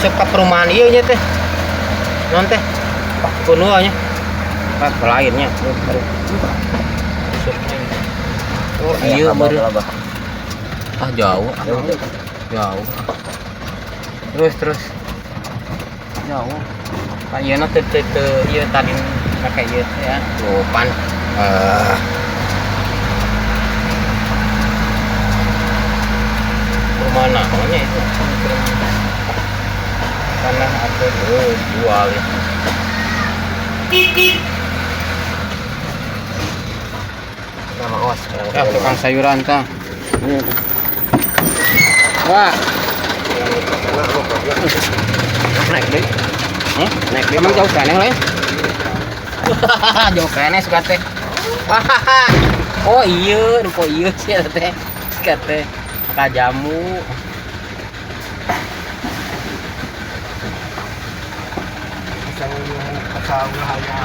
Asup ka perumahan ieu nya teh. Non teh? Kuno nya. Pak lainnya. Asup. Oh iya baru. Ah jauh. Jauh. Terus terus. Jauh. Pak ieu na teu teu teu ieu tadi make ieu teh ya. Tuh pan. Rumah namanya itu tanah atau oh, jual ya. Nama os. Ya, tukang sayuran tah. Wah, Naik deh. hmm? Naik deh. Emang jauh keneh lain? Jauh keneh suka teh. Wah. Oh iya, rupo iya sih eta teh. Suka teh. Ka jamu. Asal ulah aya.